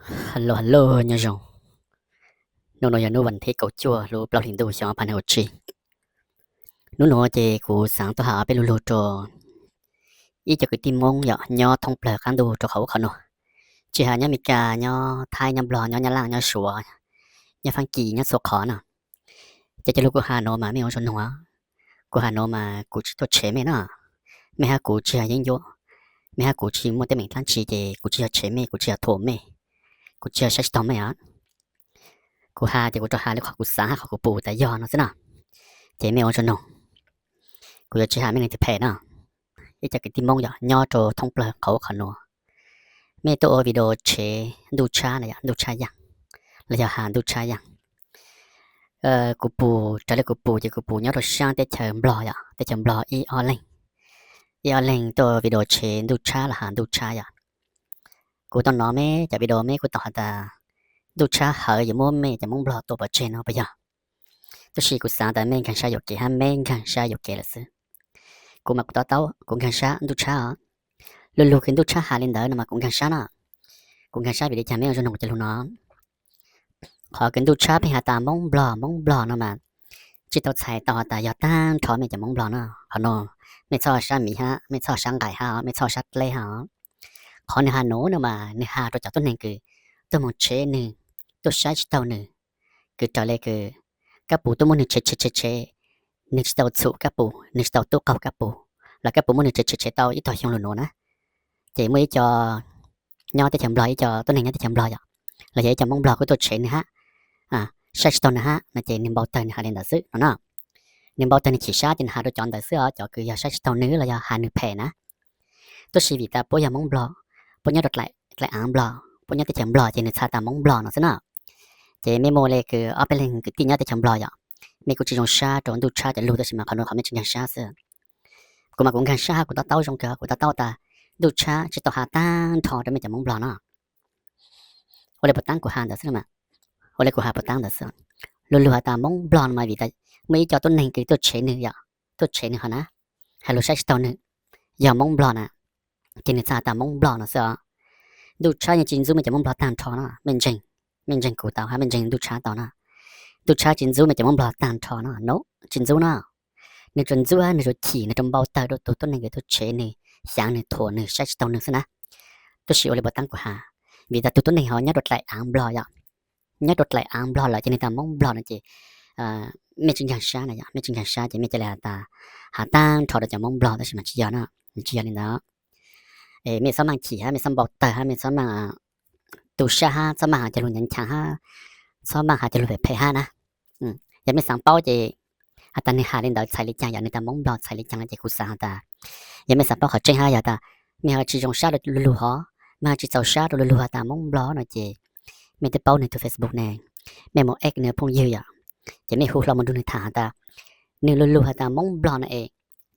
Hello, hello, nyob zoo. Hnub no yog hnub vas thib kaum cuaj lub plaub hlis ntuj xyoo ob phav nees nkaum tsib. Hnub no ces kuv xaav tuaj has peb lu lug rua ib co kwv tij Moob yom, nyob thoob plawg qaab ntuj rua qhov ub qhov nuav, tsi has nyob Amelikas, nyob Thaib, nyob Nplog, nyob Nyab Laaj, nyob Suav, nyob Faab Kis, nyob txhua qhov na. Ces cov lug kuv has nuav mas mej ua zoo noog, kuv has nuav mas kuv tsi tuaj tshev mej na. Mej hab kuv tsi yog yeeb ncuab, mej hab kuv tsi muaj teeb meem dlaab tsi, ces kuv tsi yog tshev mej, kuv tsi yog thuam mej, kuv tsi yog saib tsi taug mej os. Kuv has ces kuv rov has li qhov kuv xaav hab qhov kuv pum tas yog no xwb na. Ces mej ua zoo noog, kuv yuav tsi has mej leej twg phem na. Ib co kwv tij Moob yom, nyob rua thoob plawg qhov ub qhov nuav, mej tuaj ua video tshev ntuj tshab na yom, ntuj tshab yaaj, los yog has ntuj tshab yaaj. Kuv pum, raws li kuv pum ces kuv pum nyob rua saab teb chaws Nplog yom, teb chaws Nplog ib ob leeg, ib ob leeg tuaj video tshev ntuj tshab los has ntuj tshab yom. Kuv tau nov meb cov video meb kuj tau has tas ntuj tshab hawv yuav muab mej cov Moob Nplog tua pov tseg no puas yog? Tab sis kuv xaav tas mej nkaag sab yuam kev hab meb nkaag sab yuam kev lawm xwb. Kuv mas kuv to taub, kuv nkaag sab ntuj tshab os. Lu lug kws ntuj tshab has li ntawd no mas kuv nkaag sab na. Kuv nkaag sab vim li cas, mej ua zoo noog kuv cov lug no. Qhov kws ntuj tshab pheej has tas Moob Nplog, Moob Nplog no mas tsi tau txhais tau has tas yog taag nrho mej cov Moob Nplog na. Qhov no mej txhob sab miv hab, mej txhob sab nqaim hab, mej txhob sab dleb hab. Qhov nwg has nuav no mas nwg has rua cov tuab neeg kws tuaj moog tshev nwg, tuaj saib tsi taug nwg, kws raws le kws kab pum tuaj muab nwg tshev tshev tshev tshev, nwg tsi tau txhum kab pum, nwg tsi tau tub qaug kab pum, los kab pum muab nwg tshev tshev tshev tau ib tog xyoo lug nuav na. Ces muaj ib co nyob teb chaws Nplog, ib co tuab neeg nyob teb chaws Nplog yom, los yog ib co Moob Nplog kuj tuaj tshev nwg hab, saib tsi taug nwg hab no ces nwg npau tawg nwg has li ntawd xwb no na. Nwg npau tawg nwg chim sab ces nwg has rua cov ntawd xwb os, cov kws yog saib tsi taug nwg los yog has nwg phem na. Tab sis vim tas puab yog Moob Nplog, puab nyob rua dlaim aav Nplog, puab nyob teb chaws Nplog ces nwg txhais tas Moob Nplog no xwb na. Ces mej muaj le kws ob peb leeg kwv tij nyob teb chaws Nplog yom, mej kuj tsi zoo sab rua ntuj tshab cov lug, tab sis mas qhov nuav qhov mej tsi nkaag sab xwb. Kuv mas kuv nkaag sab hab kuv to taub zoo kawg, kuv to taub tas ntuj tshab tsi tau has taag nrho rua mej cov Moob Nplog no. Ua le puas taab kuv has ntawd xwb, ua le kuv has puas taab ntawd xwb. Lu lug has tas Moob Nplog no mas vim tas muaj ib co tuab neeg kws tuaj tshev nwg yom, tuaj tshev nwg hov na, has lug saib tsi taug nwg, yog Moob Nplog na, ces nwg txhais has tas Moob Nplog no xwb os. Ntuj tshab yeej tsi ntxub mej cov Moob Nplog taag nrho na, mej ntseeg, mej ntseeg kuv tau hab mej ntseeg ntuj tshab tau na. Ntuj tshab tsi ntxub mej cov Moob Nplog taag nrho na, no tsi ntxub na. Nwg tsuas ntxub hab nwg tsuas chim, nwg tsuas npau tawg rua tug tuab neeg kws tuaj tshev nwg, xyaav nwg, thuam nwg, saib tsi taug nwg xwb na. Tab sis ua le puas taab kuv has, vim tas tug tuab neeg hov nyob rua dlaim aav Nplog yom, nyob rua dlaim aav Nplog lawm ces nwg tas Moob Nplog no ces mej tsi nkaag sab na yom, mej tsi nkaag sab ces mej ca le has tas, has taag nrho rua cov Moob Nplog, tab sis mas tsi yog na, tsi yog li ntawd. Mej txhob maaj chim hab mej txhob npau tawg hab mej txhob maaj tu sab hab txhob maaj has cov lug nyav nchav hab, txhob maaj has cov lug phem phem hab na. Yog mej xaav paub ces has tas nwg has li ntawd txhais li caag yom, nwg tas Moob Nplog txhais li caag no ces kuv xaav has tas, yog mej xaav paub qhov tseeb hab yog tas mej ho tsi zoo sab rua lu lug hov, mej ho tsi txaus sab rua lu lug has tas Moob Nplog no ces mej twb paub nwg tug Facebook ne, mej moog add nwg phooj ywg yom, ces mej hu hlo moog nrug nwg tham has tas nwg lu lug has tas Moob Nplog no es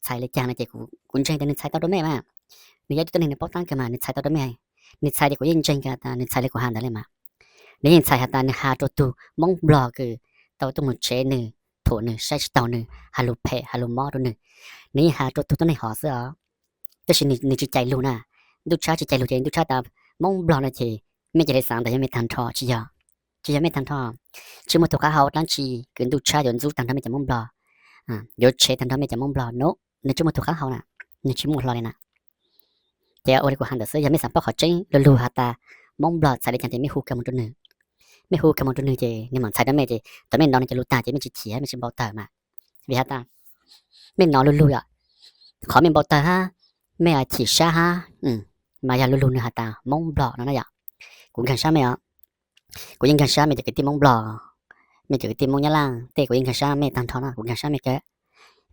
txhais li caag no ces kuv ntseeg tas nwg txhais tau rua mej mas. Nwg yog ib tug tuab neeg nwg paub taab kawg mas nwg txhais tau rua mej. Nwg txhais ces kuv yeej ntseeg tas nwg txhais li kuv has ntawd li mas. Nwg yeej txhais has tas nwg has rua tug Moob Nplog kws tau tuaj moog tshev nwg, thuam nwg, saib tsi taug nwg, has lug phem has lug mob rua nwg. Nwg yeej has rua tug tuab neeg hov xwb os. Tab sis nwg tsi cais lug na. Ntuj tshab tsi cais lug ces ntuj tshab tas Moob Nplog no ces mej ca le xaav tas yog mej taag nrho, tsi yog. Tsi yog mej taag nrho. Tsi muaj tug qab hau dlaab tsi kws ntuj tshab yuav ntxub taag nrho mej cov Moob Nplog, yuav tshev taag nrho mej cov Moob Nplog no, nwg tsi muaj tug qab hau na, nwg tsi muaj hlo li na. Ces ua li kuv has ntawd xwb, yog mej xaav paub qhov tseeb lu lug has tas Moob Nplog txhais li caag ces mej hu kag moog rua nwg. Mej hu kag moog rua nwg ces nwg maam txhais rua mej ces thaum mej nov nwg cov lug taag ces mej tsi chim hab mej tsi npau tawg mas. Vim has tas mej nov lu lug yom, qhov mej npau tawg hab, mej chim sab hab, mas yog lu lug nwg has tas Moob Nplog no na yom. Kuv nkaag sab mej os. Kuv yeej nkaag sab mej cov kwv tij Moob Nplog, mej cov kwv tij Moob Nyab Laaj tej, kuv yeej nkaag sab mej taag nrho na, kuv nkaag sab mej kawg.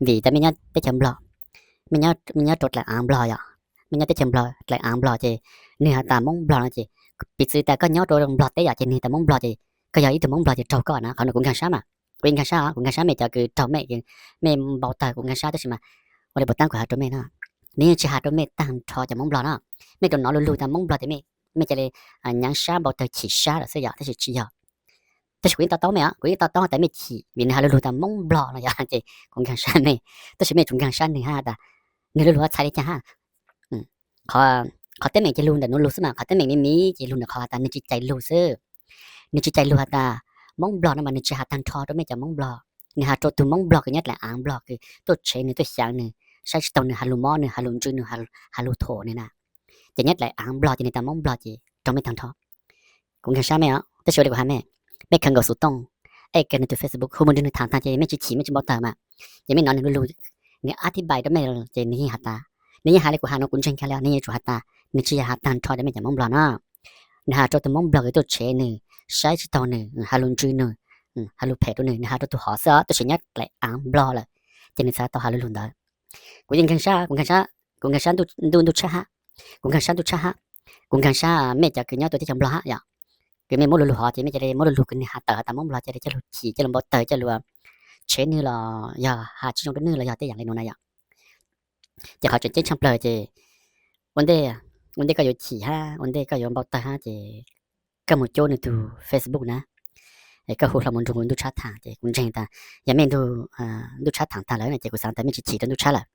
Vim tas mej nyob teb chaws Nplog, mej nyob rua dlaim aav Nplog yom, mej nyob teb chaws Nplog dlaim aav Nplog ces nwg has tas Moob Nplog no ces piv txwv tas koj nyob rua Nplog teb yom ces nwg tas Moob Nplog ces koj yog ib tug Moob Nplog ces raug koj na. Qhov no kuv nkaag sab mas, kuv yeej nkaag sab, kuv nkaag sab mej cov kws raug mej, mej npau tawg kuv nkaag sab, tab sis mas ua li puas taab kuv has rua mej no, nwg yeej tsi has rua mej taag nrho cov Moob Nplog na. Mej rua nov lu lug tas Moob Nplog ces mej ca le nyaav sab npau tawg chim sab lawm xwb yom, tab sis tsi yog. Tab sis kuv yeej to taub mej os, kuv yeej to taub tas mej chim vim nwg has lu lug tas Moob Nplog no yom, ces kuv nkaag sab mej, tab sis mej tsuas nkaag sab nwg hab tas nwg lu lug txhais li caag hab. Qhov Qhov teeb meem ces lug ntawm nuav lug xwb mas, qhov teeb meem me me ces lug ntawm qhov has tas nwg tsis cais lug xwb. Nwg tsis cais lug has tas Moob Nplog no mas nwg tsis has taag nrho rua mej cov Moob Nplog, nwg has rua tug Moob Nplog kws nyob dlaim aav Nplog kws tuaj tshev nwg, tuaj xyaav nwg, saib tsis taug nwg, has lug mob nwg, has lug ntsws nwg, has lug thuam nwg na. Ces nyob dlaim aav Nplog ces nwg tas Moob Nplog ces raug mej taag nrho. Kuv nkaag sab mej os, tab sis ua le kuv has mej, mej khaws nkaus xuv tooj, es khaws nwg tug Facebook hu moog nrug nwg thaam taag ces mej tsis chim mej tsis npau tawg mas, ces mej nov nwg lug lug, nwg ab thib npais rua mej ces nwg yeej has tas, nwg yeej has le kuv has nuav kuv ntseeg kag le, nwg yeej tsum has tas nwg tsis yog has taag nrho rua mej cov Moob Nplog no. Nwg has rua tug Moob Nplog kws tuaj tshev nwg, saib tsis taug nwg, has lug ntsws nwg, has lug phem rua nwg, nwg has rua tug hov xwb os, tab sis nyob dlaim aav Nplog lawm ces nwg txhad tau has lug lug ntawd. Kuv yeej nkaag sab, kuv nkaag sab, kuv nkaag sab ntuj, ntuj tshab hab, kuv nkaag sab ntuj tshab hab, kuv nkaag sab mej cov kws nyob tuaj teb chaws Nplog hab yom, kws mej muab lug lug hov ces mej ca le muab lug lug kws nwg has tawm has tas Moob Nplog ca le coj lug chim coj lug npau tawg coj lug tshev nwg los yog has tsis zoo rua nwg los yog tej yaam le nuav na yom. Ces qhov tseem ceeb tshaj plawg ces ua ntej, ua ntej koj yuav chim hab ua ntej koj yuav npau tawg hab ces koj moog cub nwg tug Facebook na, es koj hu hlo moog nrug ntuj tshab thaam ces kuv ntseeg tas yog mej nrug ntuj tshab thaam taag lawm ces kuv xaav tas mej tsis chim rua ntuj tshab lawm.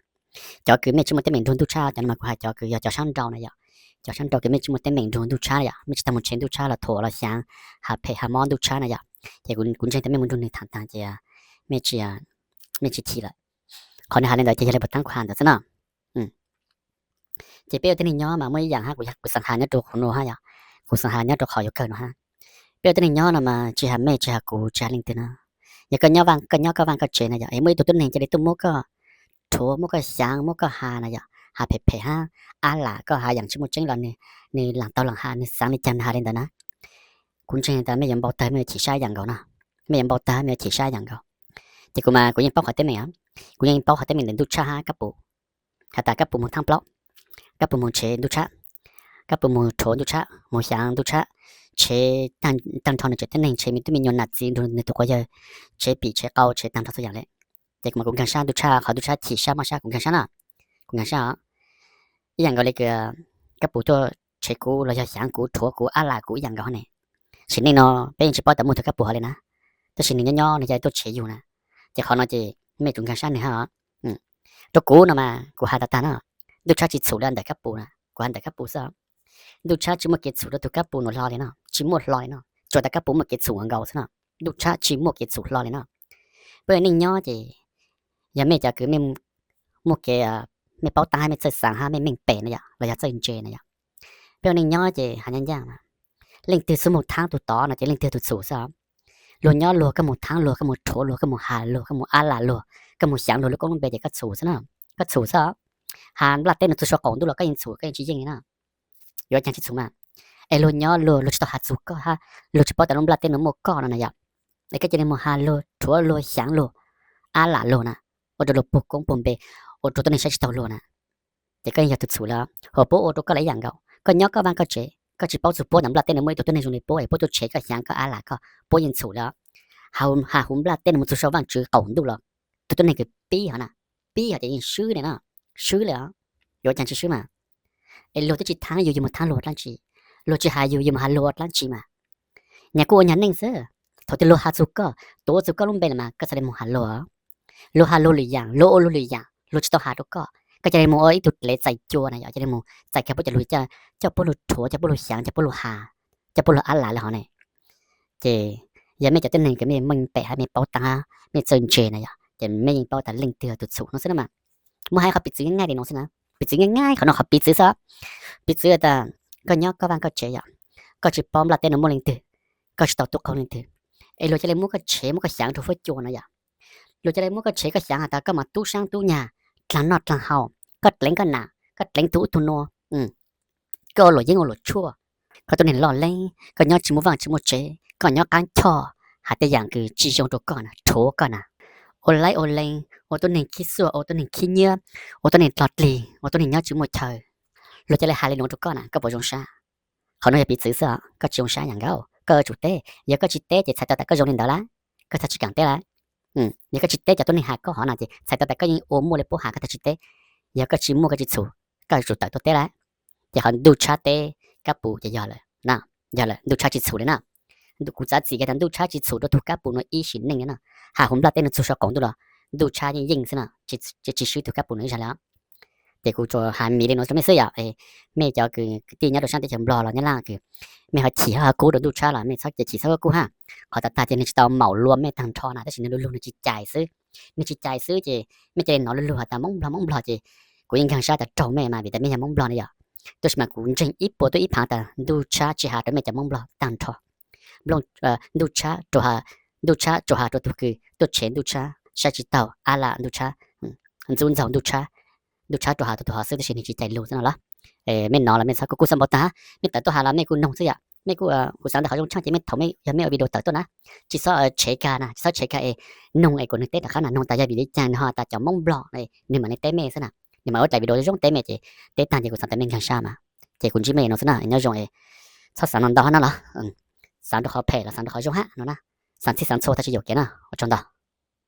Cov kws mej tsis muaj teeb meem nrug ntuj tshab, cov no mas kuv has cov kws yog cov sab nrau na yom, cov sab nrau kws mej tsis muaj teeb meem nrug ntuj tshab yom, mej tsis tau moog tshev ntuj tshab los thuam los xyaav, has phem has mob ntuj tshab na yom, ces kuv ntseeg tas mej moog nrug nwg thaam taag ces mej tsis chim lawm. Qhov nwg has le ntawd ces yog le puag taab kuv has ntawd xwb no. Ces peb ua tib neeg nyob mas muaj ib yaam hab kuv xaav has nyob rua qhov nuav hab yom, kuv xaav has nyob rua qhov yuav kawg no hab. Peb ua tib neeg nyob no mas tsis has mej tsis has kuv tsis has leej twg no, yog koj nyob, koj nyob koj vaaj koj tsev na yom, es muaj ib tug tuab neeg ca le tuaj muab koj rhuav muab koj xyaav muab koj has na yom, has phem phem hab, ab lam koj has yaam tsis muaj tseeb los nwg laam taug laam has, nwg xaav le caag nwg has le ntawd na. Kuv ntseeg tas mej yuav npau tawg mej yuav chim sab yaam nkaus no, mej yuav npau tawg mej yuav chim sab yaam nkaus. Ces kuv mas kuv yeej paub qhov teeb meem, kuv yeej paub qhov teeb meem ntawm ntuj tshab hab kab pum, has tas kab pum moog thaab plaub, kab pum moog tshev ntuj tshab, kab pum moog rhuav ntuj tshab, moog xyaav ntuj tshab, tshev taag nrho nwg tsev tuab neeg, tshev me tub me nyuam nam txiv nrug nwg tug quas yawg, tshev pim tshev qau tshev taag nrho txhua yaam le. Ces kuv mas kuv nkaag sab ntuj tshab, qhov ntuj tshab chim sab mob sab kuv nkaag sab na, kuv nkaag sab os. Ib yaam nkaus le kab pum tuaj tshev kuv los yog xyaav kuv rhuav kuv ab lam kuv ib yaam nkaus ne. Sim neej no peb yeej tsis paub tas muaj tug kab pum hov le na, tab sis nwg nyob nyob nwg ca tuaj tshev yug na. Ces qhov no ces mej tsum nkaag sab nwg hab. Rua kuv no mas kuv has tas taag na, ntuj tshab tsis txhum le ntawm kab pum na, kuv has ntawm kab pum xwb. Ntuj tshab tsis muaj kev txhum rua tug kab pum nuav hlo le no, tsis muaj hlo le no, tsuas tas kab pum muaj kev txhum nkaus xwb no. Ntuj tshab tsis muaj kev txhum hlo le no. Peb ua neej nyob ces yog mej cov kws mej muaj kev, mej paub taab hab mej txawj xaav hab mej meej pem na yom los yog txawj ntse na yom. Peb ua neej nyob ces has nyaaj nyaaj mas, leej twg xub moog thaab tug tod no ces leej twg tug txhum xwb. Luag nyob luag koj moog thaab luag, koj moog rhuav luag, koj moog has luag, koj moog ab lam luag, koj moog xyaav luag lub koob lub npe ces koj txhum xwb na, koj txhum xwb. Has nplaj teb nuav txug sau qaum ntuj los koj yeej txhum, koj yeej tsis yeej li na. Yuav caag tsis txhum mas, es luag nyob luag, luag tsis tau has txug koj hab, luag tsis paub tas lub nplaj teb nuav muaj koj no na yom, es koj cia li moog has luag rhuav luag xyaav luag, ab lam luag na, ua rua luag puag koob puag npe, ua rua tuab neeg saib tsis taug luag na. Ces koj yeej yog tug txhum lawm, hos puab ua rua koj los ib yaam nkaus. Koj nyob koj vaaj koj tsev, koj tsis paub txug puab tas nplaj teb nuav muaj ib tug tuab neeg zoo li puab es puab tuaj tshev koj xyaav koj ab lam koj, puab yeej txhum lawm. Has huv nplaj teb nuav moog txug sau vaaj tswv qaum ntuj los tug tuab neeg kws pib hov na, pib hov ces yeej swb le na, swb le os. Yuav caag tsis swb mas, es luag twb tsis thaab yug yug moog thaab luag dlaab tsi, luag tsis has yug yug moog has luag dlaab tsi mas, nyag kuj ua nyag neej xwb. Thaum twg luag has txug koj, tuav txug koj lub npe lawm mas koj txhad le moog has luag. Luag has luag lwm yaam, luag ua luag lwm yaam, luag tsis tau has rua koj, koj ca le moog ua ib tug dlev txais cua na yom, ca le moog txais kag puab cov lug, coj puab lug rhuav, coj puab lug xyaav, coj puab lug has, coj puab lug ab lam le hov ne. Ces yog mej cov tuab neeg kws mej meej pem hab mej paub taab, mej txawj ntse na yom, ces mej yeej paub tas leej twg tug txhum no xwb na mas. Muab hais qhov piv txwv nyaj nyaj li no xwb na, piv txwv nyaj nyaj, qhov no qhov piv txwv xwb. Piv txwv tas koj nyob koj vaaj koj tsev yom, koj tsis paub nplaj teb nuav muaj leej twg, koj tsis tau tub qaug leej twg, es luag ca le muab koj tshev muab koj xyaav rua huab cua no yom. Luag ca le muab koj tshev koj xyaav has tas koj mas tub saab tub nyag, dlaag noj dlaag haus, koj dleev koj nam, koj dleev tug ub tug nuav, koj ua luam yeeb ua luam tshuaj, koj tuab neeg loj leeb, koj nyob tsis muaj vaaj tsis muaj tsev, koj nyob qaab choj, has tej yaam kws tsis zoo rua koj na, rhuav koj na, ua laib ua leeb, ua tuab neeg khib xuaj, ua tuab neeg khib nyiab, ua tuab neeg dlog dlig, ua tuab neeg nyob tsis muaj chaw, luag ca le has le nuav rua koj na, koj puas zoo sab? Qhov nuav yog piv txwv xwb os, koj tsis zoo sab yaam nkaus, koj yuav tsum teb. Yog koj tsis teb ces txhais tau tas koj zoo li ntawd lawm, koj txhad tsis kaam teb lawm. Yog koj tsis teb cov tuab neeg has koj hov no ces txhais tau tas koj yeej ua muaj le puab has koj txhad tsis teb. Yog koj tsis muaj koj tsis txhum, koj yuav tsum tawm tuaj teb lawm. Ces qhov ntuj tshab teb kab pum ces yog lawm, yog lawm, ntuj tshab tsis txhum li na. Kuv txav txim kiag tas ntuj tshab tsis txhum rua tug kab pum nuav ib sim neej li na. Has huv nplaj teb nuav txug sau qaum ntuj los ntuj tshab yeej yeej xwb na, tsis swb tug kab pum nuav ib zag li os. Ces kuv tsuas has mis li no rau mej xwb yom. Mej cov kwv tij nyob rau sab teb chaws Nplog los Nyab Laj kws mej ho chim ho kub rau Ntuj Tshab los mej txhob chim txhob kub ha. Qhov tag tag ces nws tsis tau maum lua mej tag nrho na, tab sis nws lug lug nws tsis cais xwb. Nws tsis cais xwb ces mej cia li hnov lug lug has tas Moob Nplog Moob Nplog ces kuv yeej nkaag sab tas raug mej mas vim tas mej yog Moob Nplog ne yom. Tab sis mas kuv ntseeg ib puas tuaj ib phaav tas Ntuj Tshab tsis has rau mej cov Moob Nplog tag nrho. Ntuj Tshab rau has, Ntuj Tshab rau has rau tug kws tuaj tshev Ntuj Tshab saib tsis taug, ab lam Ntuj Tshab, ntxub ntxaug Ntuj Tshab, Ntuj Tshab rau has rau tug hov xwb tab sis nws tsis cais lug xwb no los. Mej hnov los mej txhob kub kub xab npau taag, mej tawm tuaj has los mej kuj noog xwb yom. Mej kuj, kuv xaav ntawm qhov zoo tshaaj ces mej thaum mej yog mej ua video tawm tuaj na, tsis txhob tshev kag na, tsis txhob tshev kag es noog es kuas nws teb rov qab na, noog tas yog vim li cas nws ho tas cov Moob Nplog, nws mam li teb mej xwb na. Nws mam ua daim video zoo teb mej ces teb taag ces kuv xaav tas mej nkaag sab mas. Ces kuv ntsib mej no xwb na, nyob zoo es txhob xaav no ntau hab no los, xaav rau qhov phem los xaav rau qhov zoo hab no na. Xaav txhij xaav txhua tag tsis yuam kev na, ua tsaug ntau.